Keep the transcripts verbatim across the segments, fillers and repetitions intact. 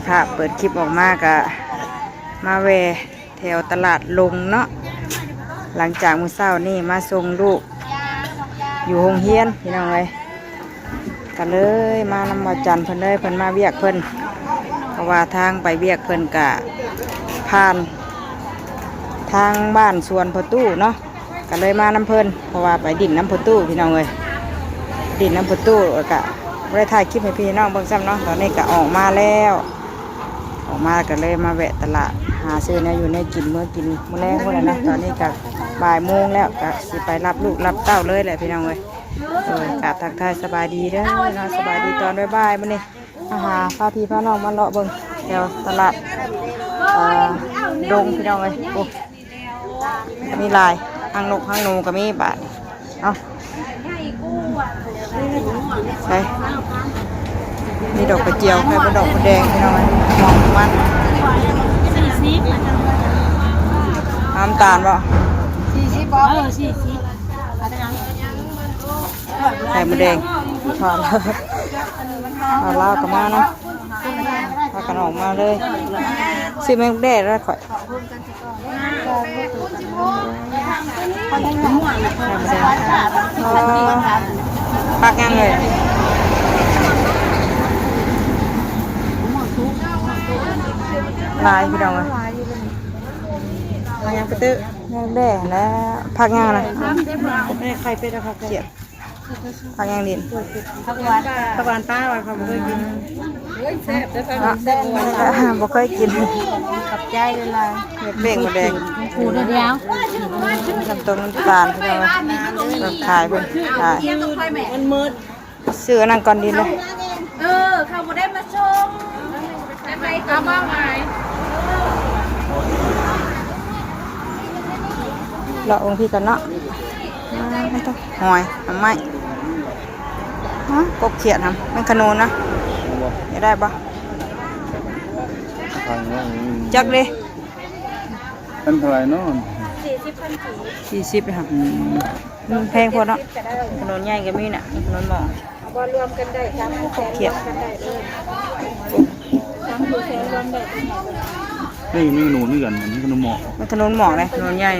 ภาพเปิดคลิปออกมากะมาแวะแถวตลาดลงเนาะ หลังจากมื้อเช้านี่มาส่งลูกอยู่โรงเรียนพี่น้องเอ้ย ก็เลยมานำบ่าวจันเพิ่นเลย เพิ่นมาเวียกเพิ่น เพราะว่าทางไปเวียกเพิ่นกะผ่านทางบ้านสวนพ่อตู้เนาะ ก็เลยมานำเพิ่น เพราะว่าไปดินนำพ่อตู้พี่น้องเอ้ย ดินนำพ่อตู้ แล้วกะบ่ได้ถ่ายคลิปให้พี่น้องเบิ่งซ้ำเนาะ ตอนนี้กะออกมาแล้ว ออกมาก็เลยมาแวะตลาด หาซื้อแนวอยู่แนวกินเมื่อกินมื้อแลงพุ้นแหละนะ ตอนนี้กะบ่ายโมงแล้ว กะสิไปรับลูกรับเต้าเลยแหละพี่น้องเอ้ย โดยกราบทักทายสบายดีเด้อเนาะ สบายดีตอนบ่ายๆมื้อนี้ มาหาพาพี่พาน้องมาเลาะเบิ่งแถวตลาด เอ่อ ดงพี่น้องเอ้ย โอ้ มีหลาย หางนกหางหนูก็มีบาด เอ้า ใส่ มีดอกกระเจียว ใครบ่ดอกกระแดงพี่น้องเอ้ย หอมมัน น้ำตาลบ่ สี่สิบบ่ เออ สี่สิบ เอาจังนั้น ไข่มดแดง ถอด ถอดลาวกลับมานะ พากันออกมาเลย ซื้อแมงแดดแล้วข่อย ไข่มดแดง อ๋อ พักยังเลย หลายพี่น้องเอ้ย เอายังกระตื้อ แมงแดดแล้ว พักยังนะ ไข่เป็ดอะ ผักเขียด ผักยังดิน ผักหวาน ผักหวานป้าหวาน เขาบ่เคยกิน เนาะ บ่เคยกิน ขอบใจหลายๆ เห็ดเป้งมดแดง ขูดเดียว น้ำตาล น้ำตาลพี่น้องเอ้ย ขายเพิ่นขาย มันมืด ซื้ออันนั้นก่อนดีเลย เออ เขาบ่ได้มาส่ง เอาบ้างไหม เลาะองค์พี่กันเนาะ หอย หน่อไม้ ฮะ กบเขียดทำ แมงขนุนนะ บ่ อยากได้ปะ ทางนั้น จักเลย มันเท่าไหร่เนาะ สี่สิบเลยค่ะ อืม มันแพงโพอเนาะ ขนุนใหญ่ก็มีน่ะ ขนุนหมอ เอาบ่รวมกันได้ สามแสน เขียด รวมกันได้เลย สามสี่แสนรวมได้ นี่มีขนุนเหมือนกัน อันนี้ขนุนหมอก มันขนุนหมอกเลย ขนุนใหญ่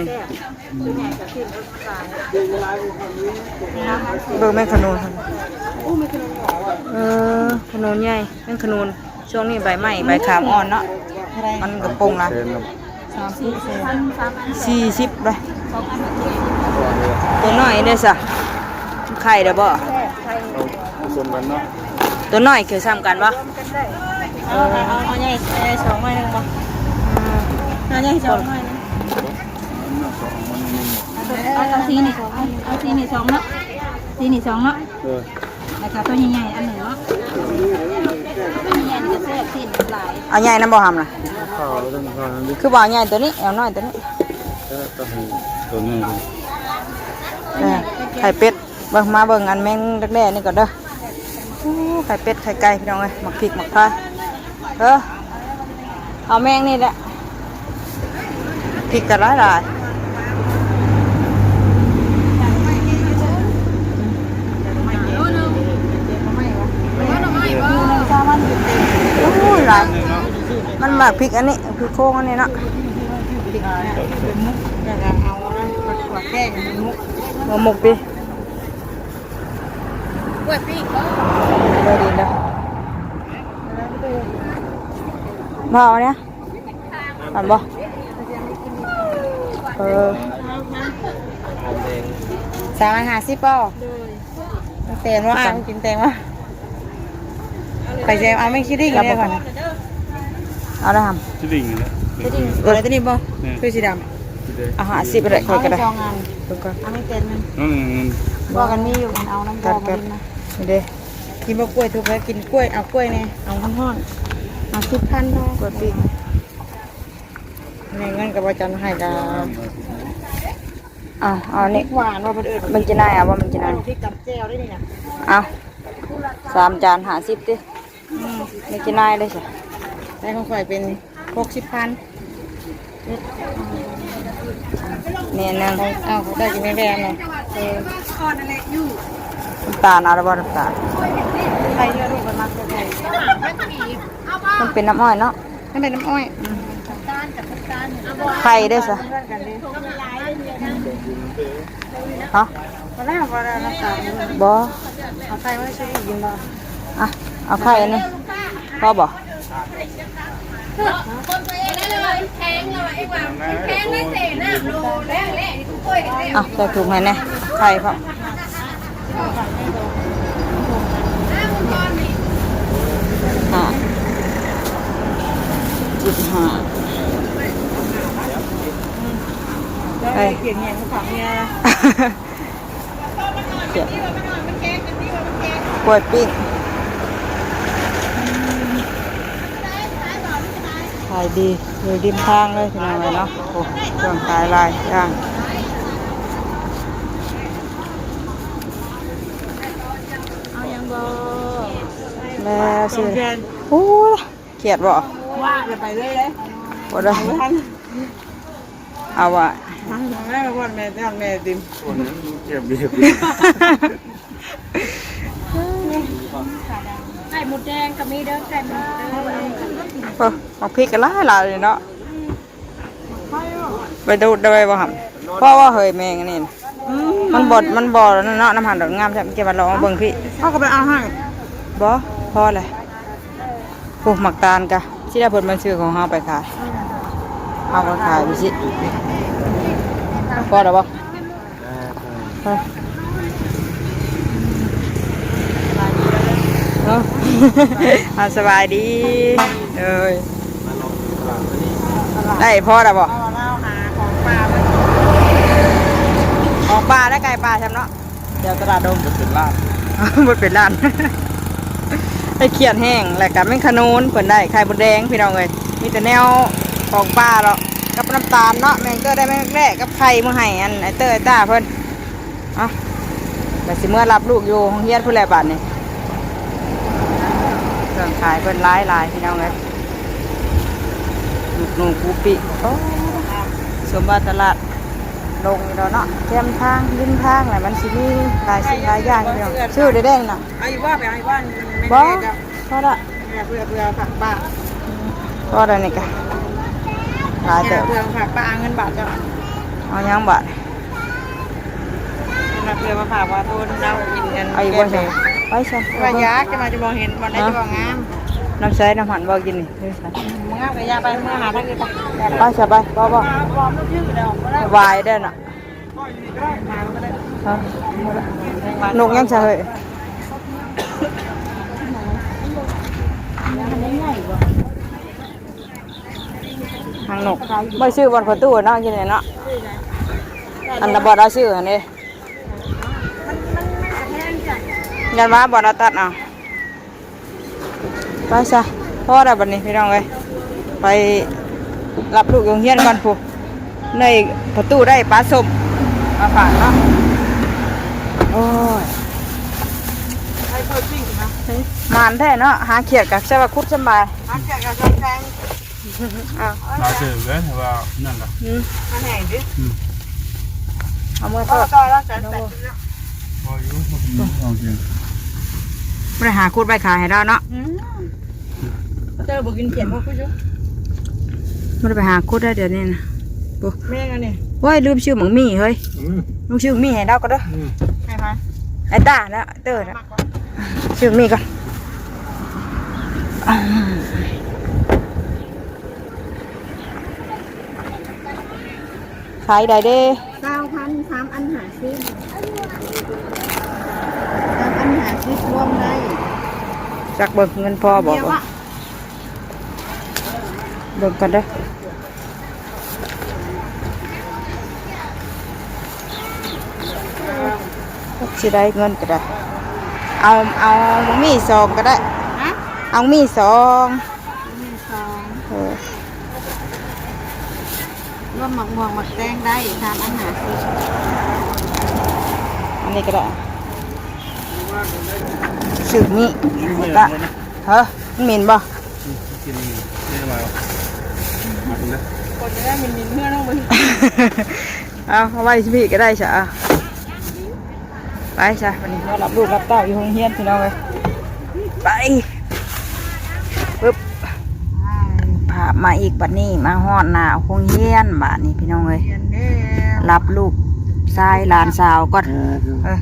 เบิ่งแม่ขนุน เออ ขนุนใหญ่ แม่ขนุน ช่วงนี้ใบไม้ ใบขามอ่อนเนาะ มันกระโปรงละ สามสิบ สี่สิบเลย ตัวน้อยเด้อซะ ไข่เด้อบ่ เอาผสมกันเนาะ ตัวน้อยคือซ้ำกันบ่ เอา เอา เอาใหญ่ เอาใหญ่สองหน่วยหนึ่งบ่ อืม เอาใหญ่สองหน่วยหนึ่ง เอา เอาสีนี่ เอา เอาสีนี่สองเนาะ สีนี่สองเนาะ เออ แล้วก็ตัวใหญ่ๆอันหนึ่งเนาะ ตัวใหญ่ๆนี่ก็แซ่บ สีหลาย เอาใหญ่นำบ่หำน่ะ ข้าวเรื่องข้าวนั้นดิ คือบ่เอาใหญ่ตัวนี้ เอาน้อยตัวนี้ เออ ตัวนี้ เออ ไข่เป็ด เบิ่ง มาเบิ่งอันแมงดักแด้นี่ก่อนเด้อ อู้ ไข่เป็ด ไข่ไก่ พี่น้องเอ้ย หมากพริก หมากพร้าว เออ เอาแมงนี่แหละ พริกก็หลายหลาย อู้ หลาย มันหมากพริกอันนี้ พริกโค้งอันนี้เนาะ เอา เอา เอา หัวหมกดิ กล้วยปิ้งบ่ เออ ดีแล้ว มาเอาเนี่ย อันบ่ เออ สามอันห้าสิบบ่ แตงว่า อ่ะ กินแตงว่า ไปเจมเอาแม่งคิดดิ้งเลยก่อน เอาได้ทำ คิดดิ้งเลย คิดดิ้ง เออ อะไรตัวนี้บ่ เนี่ย คือสีดำ เอาห้าสิบไปเลย เอา ค่อยก็ได้ สองอัน เดี๋ยวก่อน เอาไม่เป็นมัน นั่นเงิน บอกกันมีอยู่ มันเอาน้ำบอ กัดๆ มากินนะ นี่เด้ กินบ่กล้วยทุกแล้ว กินกล้วย เอากล้วยแน่ เอาฮ้อนๆ เอาสิบพันพอกล้วยปิ้ง ในเงินกับอาจารย์ให้กับ เอา เอานี่ หวานว่าเพิ่นเอิ้น มันจะได้ เอาว่ามันจะได้ พริกตำแจ่วได้นี่นะ เอา สามจานห้าสิบติ อืม ไม่กินได้เลยสิ ได้ของข่อยเป็นหกสิบพัน เนี่ยหนึ่ง เอา เอา ได้กินแม่แม่เนาะ เออ น้ำตาลเอาแล้วบ่น้ำตาล ไข่เยอะลูกมันมักจะไข่ มันเป็นน้ำอ้อยเนาะ มันเป็นน้ำอ้อย ไข่ได้ซะ ฮะ พอแล้ว พอแล้ว น้ำตาล บ่ เอาไข่ไว้ช่วยกินบ่ อ่ะ เอาไข่อันนี้ พอบ่ อ่ะ ใส่ถุงให้แน่ ไข่พร้อม อ่ะ ยี่สิบห้า เอ้ย เขียนเงี้ยเขาถามเงี้ย เขียน กล้วยปิ้ง ขายดี อยู่ริมทางเลยพี่น้องเอ้ยเนาะ โอ้ เครื่องขายหลายอย่าง เอายังบ่ แล้วสิ สองแผ่น โอ้ เขียดบ่ ว่ากันไปเลยเลย บ่ได้ เอาทัน เอาอะ ทันแม่ก่อน แม่ทันแม่ติม คนนั้นเก็บเบียร์ ไข่มดแดงก็มีเด้อ ไข่มดแดง เออ บักพริกก็หลายหลายเลยเนาะ ไปดูดได้บ่ครับ เพราะว่าเฮ้ยแมงอันนี้นะ อืม มันบ่ มันบ่นั่นเนาะ น้ำหันดอกงามแท้ เก็บมาลองเบิ่งพี่ เขาก็ไปเอาให้ บ่ พอเลย โอ้ หมากตาลกะ ที่ได้เพิ่นมาซื้อของเฮาไปขาย เอาไปขายไปสิ พอแล้วบ่ เออ เนาะ อ่า สบายดี เอ้ย ได้พอแล้วบ่ เอาแล้วหาของป่ามา ของป่าได้ไก่ป่าแซมเนาะ เดี๋ยวตลาดดง มันเป็นร้าน มันเป็นร้าน ไอ้เขียดแห้ง แล้วก็แมงขะโนน เพิ่นได้ไข่มดแดง พี่น้องเอ้ย มีแต่แนวของป่าเนาะ กับน้ำตาลเนาะ แม่งก็ได้แม่งแรกกับไข่มื้อให้อันไอ้เต้ยไอ้ต้าเพิ่น เอ้า ก็สิเมื่อรับลูกอยู่โรงเรียนพู้นแหละบาดนี้ เครื่องขายเพิ่นหลายหลายพี่น้องเอ้ย ลูกหนูปูปิ โอ้ สมว่าตลาดลงอยู่แล้วเนาะ แคมทาง ริมทางแหละ มันสิมีหลายสิ่งหลายอย่างพี่น้อง ซื้อได้แน่น่ะ เอาอยู่ว่าไปเอาอยู่ว่า บ่ พอละ เพื่อ เพื่อผักบาท พอละนี่กะ หลายเติบ เพื่อผักบาท เงินบาทจ้ะ เอายังบาท มาเพื่อมาฝากว่าโทษเรากินกัน เอาอีกบ่ แก้ ใช่ ไปใช่ ว่าอยากจะมาจะมองเห็นวันไหนจะมองงาม น้ำใสน้ำหันบ่กินนี่ เออ ใช่ มึงเอากระยาไป เมื่อหาทางอื่นไป ไปใช่ไป บ่ บ่ วายได้น่ะ ฮะ นกยังใช่เฮ้ย หางนก บ่ซื้อบ่อนประตูเนาะ กินเนี่ยเนาะ อันละบ่อนเอาซื้ออันนี้ ยันว่าบ่อนเอาตัดเอา ไปซะ พอแล้วบัดนี้พี่น้องเอ้ย ไปรับลูกโรงเรียนก่อนพุ้น ในประตูได้ปลาส้มมาฝากเนาะ โอ้ย ให้เพิ่มปิ้งนะ หมานแท้เนาะ หาเขียดกะใช่ว่าคุดสำบาย หาเขียดกะใช่แพง อ้าว หาเจอเลยว่านั่นล่ะ อืม มาแห้งดิ อืม เอามือทอด ต่อแล้วใส่ใส่ พออยู่ โอเค บ่ได้หาคุดไปขายให้เราเนาะ อืม เจอบ่กินเขียดพวกผู้ชม บ่ได้ไปหาคุดได้เดี๋ยวนี้นะ โอ้ แม่งอันนี้ โอ้ย ลืมซื้อหมากมี่เฮ้ย อืม ลืมซื้อหมากมี่ให้เราก็เด้อ อืม ให้มา ไอ้ต้าแล้ว เตอร์แล้ว ซื้อหมากมี่ก่อน ขายได้เด้ เก้าพัน สามอันห้าสิบ สามอันห้าสิบรวมได้ จักเบิ่งเงินพอบ่ เดี๋ยวอะ เบิ่งกันเด้อ สิได้เงินก็ได้ เอา เอาหมากมี่สองก็ได้ ฮะ เอาหมากมี่สอง หนึ่งสอง เออ รวมหมากม่วงหมากแตงได้ สามอันห้าสิบ อันนี้ก็ได้ ซื้อนี่ อันนี้ก็ ฮะ มันเหม็นบ่ กินนี่มา คนจะได้มันมีเพื่อนต้องไป เอา เอาไว้ที่พี่ก็ได้จ้ะ ไปจ้ะ วันนี้มารับลูกรับเต้าอยู่โรงเรียนพี่น้องเอ้ย ไปปึ๊บ พามาอีกบัดนี้ มาฮอดหน้าโรงเรียนบาดนี้พี่น้องเอ้ย เรียนแล้ว รับลูกชายหลานสาวก่อน เออ เออ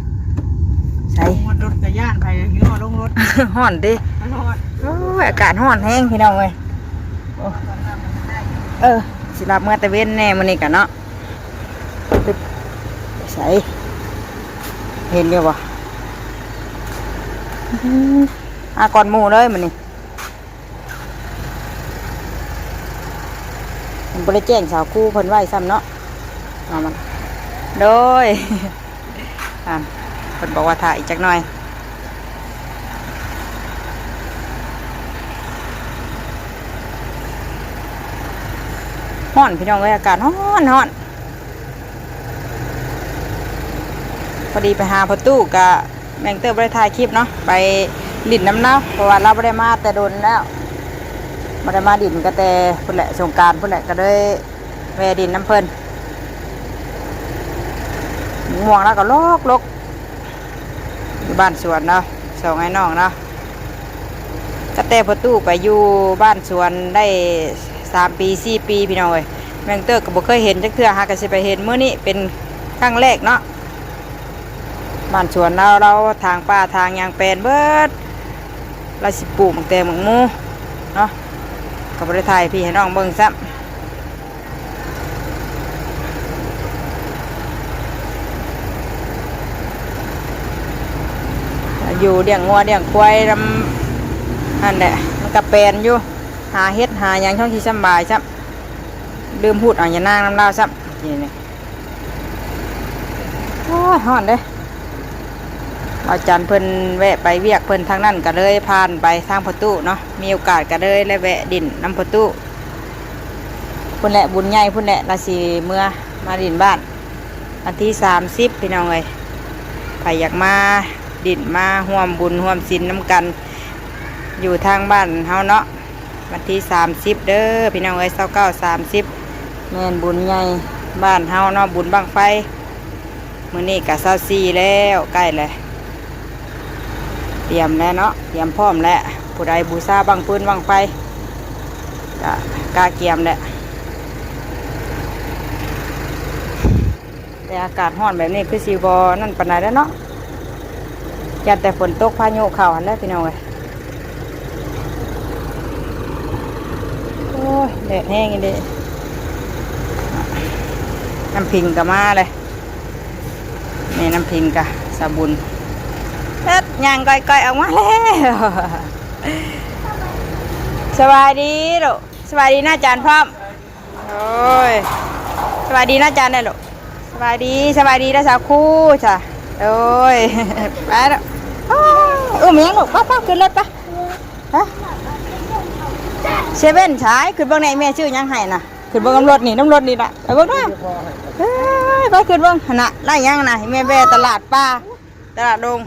ใส่ ลงรถกะย่านไป หิ้วลงรถ ฮ้อนติ มันฮ้อน โอ้ย อากาศฮ้อนแฮงพี่น้องเอ้ย โอ้ เออ สิรับเมือแต่เว็นแน่มื้อนี้กะเนาะ ใส่ เห็นอยู่บ่ อืม อ่ะ ก่อนหมู่เลยมื้อนี้ มันบ่ได้แจ้งสาวครูเพิ่นไว้ซ้ำเนาะ เอามัน โดย อ่ะ เพิ่นบอกว่าถ่าอีกจักหน่อย ฮ้อนพี่น้องเอ้ย อากาศฮ้อนฮ้อน พอดีไปหาพ่อตู้กะแม่งเติบบ่ได้ถ่ายคลิปเนาะ ไปลิ้นนำลาว เพราะว่าลาวบ่ได้มาแต่โดนแล้ว บ่ได้มาลิ้นกะแต่พุ้นแหละ สงกรานต์พุ้นแหละ กะเลยแวะลิ้นนำเพิ่น ม่วงลาวกะลกลก อยู่บ้านสวนเนาะ สองไอ้น้องเนาะ กะแต่พ่อตู้ไปอยู่บ้านสวนได้สามปีสี่ปีพี่น้องเอ้ย แม่งเติบกะบ่เคยเห็นจักเทื่อ หากะสิไปเห็นมื้อนี้เป็นครั้งแรกเนาะ บ้านสวนลาว ลาวถางป่าถางหยังแปลนเบิด ลาวสิปลูกหมากแตงหมากหมู่เนาะ กะบ่ได้ถ่ายพี่ให้น้องเบิ่งซ้ำ อยู่เลี้ยงงัวเลี้ยงควายนำ นั่นแหละ มันกะแปลนอยู่ หาเห็ดหาหยังช่องสิสำบายซ้ำ ลืมพูดเอายานางนำลาวซ้ำ นี่ โอ้ย ฮ้อนเด้ อาจารย์เพิ่นแวะไปเวียกเพิ่นทางนั้นกะเลยผ่านไปทางพ่อตู้เนาะ มีโอกาสกะเลยแวะลิ้นนำพ่อตู้ พุ้นแหละ บุญใหญ่พุ้นแหละ ลาวสิเมือมาลิ้นบ้าน วันที่สามสิบพี่น้องเอ้ย ไผอยากมาลิ้นมาร่วมบุญร่วมศีลนำกัน อยู่ทางบ้านเฮาเนาะ วันที่สามสิบเด้อพี่น้องเอ้ย ซาวเก้า สามสิบ แม่นบุญใหญ่บ้านเฮาเนาะ บุญบั้งไฟ มื้อนี้กะซาวสี่แล้ว ใกล้แล้ว เตรียมแล้วเนาะ เตรียมพร้อมแล้ว ผู้ใดบูชาบั้งปืนบั้งไฟ กะกะเกียมแล้ว แต่อากาศฮ้อนแบบนี้คือสิบ่นั่นปานใดแล้วเนาะ ย่านแต่ฝนตกพายุเข้าหั้นแหละพี่น้องเอ้ย โอ้ย แดดแฮงอีหลี น้ำพิงกะมาเลย แม่น้ำพิงกะสาวบุญ เอิด ย่างก้อยๆออกมาแล้ว สบายดีลูก สบายดีนะอาจารย์พร้อม โอ้ย สบายดีนะอาจารย์ได้ลูก สบายดี สบายดีนะสาวครูจ้ะ โอ้ย ไปแล้ว โอ้ย อุ้มยังลูก ไปๆ ขึ้นรถไป ฮะ เซเว่นสาย ขึ้นเบิ่งแหน่แม่ซื้อหยังให้น่ะ ขึ้นเบิ่งนำรถนี่ นำรถนี่ล่ะ ไปเบิ่งเด้อ เอ้ย ไปขึ้นเบิ่งหั่นน่ะ ได้หยังน่ะ แม่แว่ตลาดปลา ตลาดดง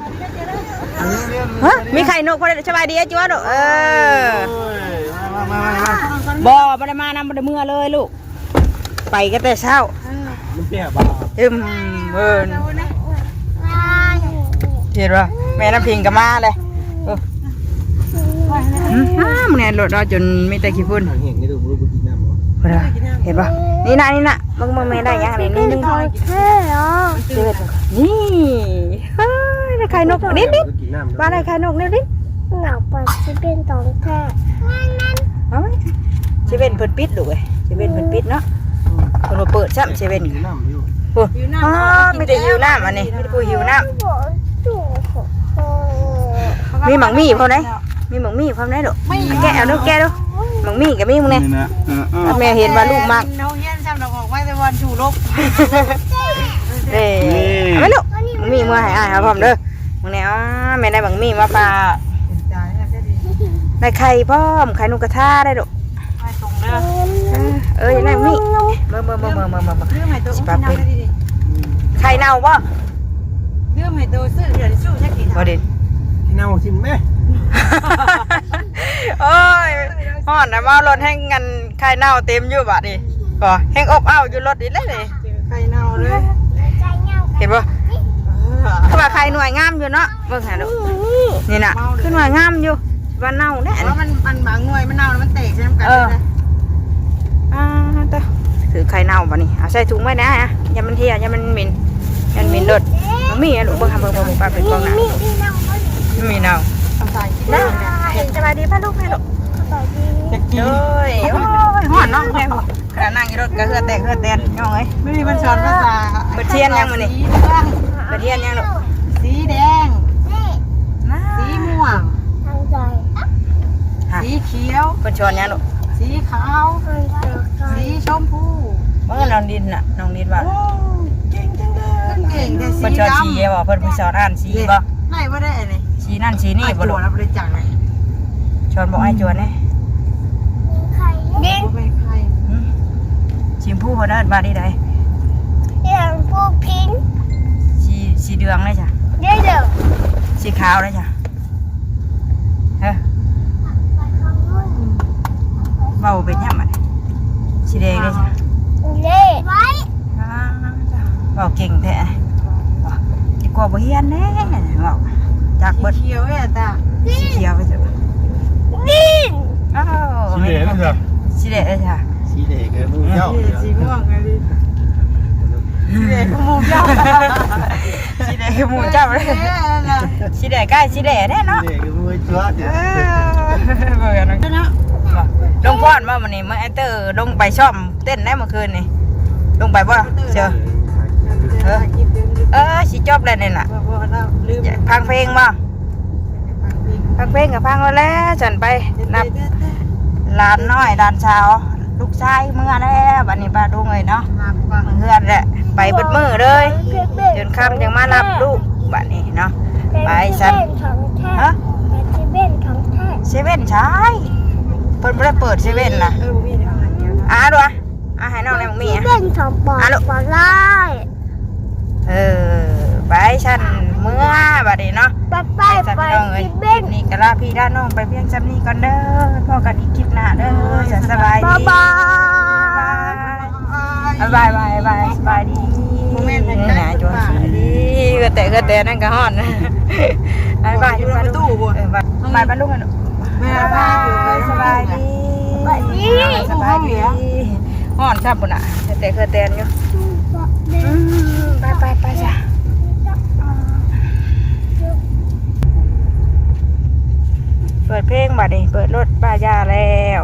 ฮะ มีไข่นกพอดี สบายดีอาจารย์ลูก เออ โอ้ย มามามามามา บ่ บ่ได้มานำ บ่ได้เมือเลยลูก ไปกะแต่เช้า มันแก่บ่า อืม เอิ้น เห็นบ่ แม่น้ำพิงกะมาเลย เออ อืม อ้า มื้อนี้รถเราจนมีแต่ขี้ฝุ่น ทางแห้งนี่ดูบ่รู้บ่กินน้ำบ่ เห็นบ่ นี่นะ นี่นะ เบิ่ง เบิ่งแม่ได้หยังนี่ นี่ นี่ นี่ เฮ้ย ได้ไข่นก นี่ นี่ บ่กินน้ำ ว่าได้ไข่นกนี่ นี่ หนาวกว่าเซเว่นสองแท่ง เอาไว้ เซเว่นเพิ่นปิดลูกเอ้ย เซเว่นเพิ่นปิดเนาะ เพิ่นบ่เปิดซ้ำ เซเว่น กินน้ำอยู่ โอ้ หิวน้ำ อ๋อ มีแต่หิวน้ำอันนี้ มีแต่ผู้หิวน้ำ มีหมากมี่พร้อมเด้ มีหมากมี่พร้อมเด้ลูก แกะเอาลูก แกะดู หมากมี่กะมีหมากนี่ นี่นะ เออ เออ แม่เห็นว่าลูกมัก โรงเรียนซ้ำเราออกมาแต่วันสู่ลบ เอ้ย นี่ เอาไว้ลูก หมากมี่เมือให้อ้ายเฮาพร้อมเด้อ หมากนี่ อ๋อ แม่ได้หมากมี่มาฝาก ได้ไข่พร้อม ไข่นกกระทาได้ลูก ไข่ตรงเด้อ เออ เออ ได้หมากมี่ เบิ่ง เบิ่ง เบิ่ง เบิ่ง เบิ่ง เบิ่ง เบิ่ง ลืมให้ตัว สิปรับเป็น ไข่เน่าบ่ ลืมให้ตัวซื้อ เดี๋ยวซื้อจักกิน บ่ดิ กินน้ำหมากซิมแม่ โอ้ย ฮ้อนนะ มารถแฮง อัน ไข่เน่าเต็มอยู่บาดนี้ บ่ แฮงอบอ้าวอยู่รถอีกแล้วนี่ ไข่เน่าเลย เห็นบ่ เออ คือว่าไข่หน่วยงามอยู่เนาะ เบิ่งหาดู นี่น่ะ คือหน่วยงามอยู่ ว่าเน่าแน่ เพราะมัน มันบางหน่วยมันเน่าแล้วมันแตกใช่ไหมกัน เออ เลยนะ อ่า เด้อ ถือไข่เน่าบ่นี่ เอาใส่ถุงไว้นะ อย่ามันเหี่ย อย่ามันเหม็น อย่ามันเหม็นรถ มันมีอะลูก เบิ่งหา เบิ่ง เบิ่ง เบิ่ง ปลาเป็นกองน้ำ มีเน่า มีเน่า เอาใส่กินได้ สบายดีป้าลูกแม่ลูก จะกิน โอ้ย โอ้ย ฮ้อนเนาะแม่ ขนาดนั่งอยู่รถก็เหือแตกเหือแตน น้องเอ้ย ไม่มีมันสอนภาษา เปิดเทียนยังมื้อนี้ สีเหลือง เปิดเทียนยังลูก สีแดง มา สีม่วง ฮะ สีเขียว เพิ่นสอนยังลูก สีขาว สีชมพู เบิ่งน้องดินน่ะ น้องดินว่า โอ้ เก่งจังเลย เก่งแต่สี เพิ่นสอนสี ดำ บ่ เพิ่นสอนอ่านสีบ่ ไหนบ่ได้อันนี้ สีนั่นสีนี่บ่ลูก อ่ะ จวดแล้วบ่ได้จังเลย สอนบอกอ้ายจวนแหน่ ไข่ บ่เป็นไข่ อืม สีชมพูเพิ่นเอิ้นว่านี่ใด สีชมพูพิงค์ สี สีเหลืองเลยจ้ะ เดี๋ยวเดี๋ยว สีขาวเลยจ้ะ เฮ้อ เว้าเป็นหยังบัดนี้ สีแดงเลยจ้ะ เล่ไว้ อ่า เว้าเก่งแท้ ดีกว่าบ่เฮียนแน่ เว้าจักเบิด สีเขียวเนี่ยจ้ะ สีเขียวไปจ้ะ นี่ อ้าว สีเหลืองจ้ะ สีแดงเลยจ้ะ สีแดงคือหมู่เจ้า สีม่วงไงดิ สีแดงคือหมู่เจ้า สีแดงคือหมู่เจ้าเลย สีแดงใกล้สีแดงแน่เนาะ สีแดงคือหมู่เจ้า เออ เบิ่งกันเนาะ ลงพรบ่มื้อนี้ มื้อไอ้เตอร์ลงไปซ่อมเต้นได้เมื่อคืนนี่ ลงไปบ่เชียว เออ เออ สิจบแล้วนี่น่ะ พังเพลงบ่ ฟังเพลงก็ฟังแล้วแหละ ฉันไปนับหลานน้อยหลานสาว ลูกชายเมือแล้ว บัดนี้ป้าลุงเอ้ยเนาะ มาก่อน เฮือนแหละ ไปเบิดมื้อเลย จนค่ำยังมารับลูก บัดนี้เนาะ ไปฉัน เซเว่นของแท้ ฮะ เซเว่นของแท้ เซเว่นใช่ เพิ่นบ่ได้เปิดเซเว่นนะ เออ มีแต่อาหารเดียวนะ อ่ะดูอ่ะ อ่ะ ให้น้องได้บักหมี่ เซ อ่ะ เว่นของปอ อ่ะลูก ปอได้ เออ ไปฉันเมือบัดนี้เนาะ ไปไป ไป ไป พี่น้องเอ้ย เซเว่น นี่ก็ลาพี่ลาน้องไปเพียงส่ำนี้ก่อนเด้อ พ้อกันอีกคลิปหน้าเด้อ สบายดี บ๊ายบาย บ๊ายบาย บ๊ายบาย สบายดี โมเมนต์แห่งการ นี่นะ สบายดี เออ แต่ เออ แต่นั่นก็ฮ้อน บ๊ายบาย อยู่ประตูบ่ เออ บ๊ายบาย บ๊ายบาย ลูก แม่ บ๊ายบาย สบายดี สบายดี สบายดี ฮ้อนครับพุ่นน่ะ แต่เคือแตนอยู่ อืม ไปไปไปจ้ะ เปิดเพลงบัดนี้ เปิดรถป้ายาแล้ว